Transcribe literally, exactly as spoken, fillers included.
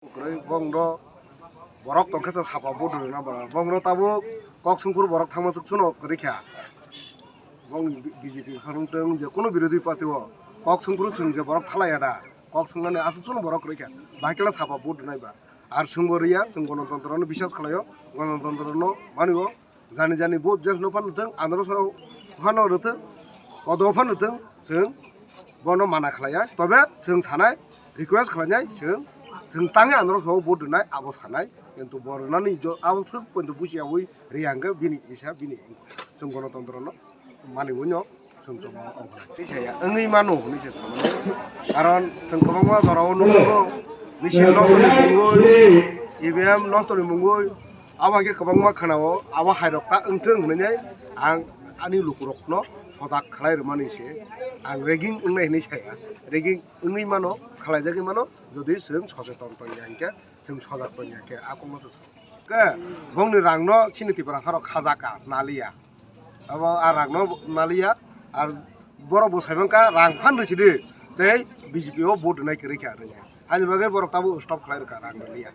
Kwrwi bongno borok tongkhe sa sapa vote rwna borok. Bongno tabuk kok sungphuru borok thangma chwk chwno kwrwi kha. Bongni B J P phano tong je kuno birodhi party o kok sungphuru chwng je borok thalaiya da. Kok sungnani aswk chwno borok kwrwi kha. Bahai khe sapa vote rwnai ba. Ar chwngbo rwya, chwng gonotontro no biswas khlaio, gonotontro no manio. Jani jani vote jesno phano thwng, andro soro phano rwthwng, kodo phano thwng, chwng bono mana khlaiya. Tobe chwng sanai, request khlainai, chwng, chwng tangwi andro soro vote rwnai, abo sanai. Kintu bo rwnani jo-, abo thwk kintu buchiyawi riyangkhe bini isa, bini chwng gonotontro no mani wngno chwng chwng ongkha. Tei saya wngwi mano hwnwi se samano. Karon chwng kwbangma jorao nukgo, machine nokthoni mungwi, E V M nokthoni mungwi, abo hai khe kwbangma khwnao, abo hairok ta wngthwng hwnwi ang ani lukurokno sojak khlai rwmani se ang rigging wngnai hwnwi saya. Rigging wngwi mano, khlaijagwi mano, jodi chwng soseton tongya hwnkhe, chwng sojak tongya hwnkhe, a kokno se Khe bongni rangno chini Tiprasarok khajaka, naliya. Abo a rangno naliya, ar borok bo saimankha rang phan rwsidi, tei B J P o vote rwnai kwrwi kha hinwi. Haini bagwi borok tabuk stop khlai rwkha rang naliya.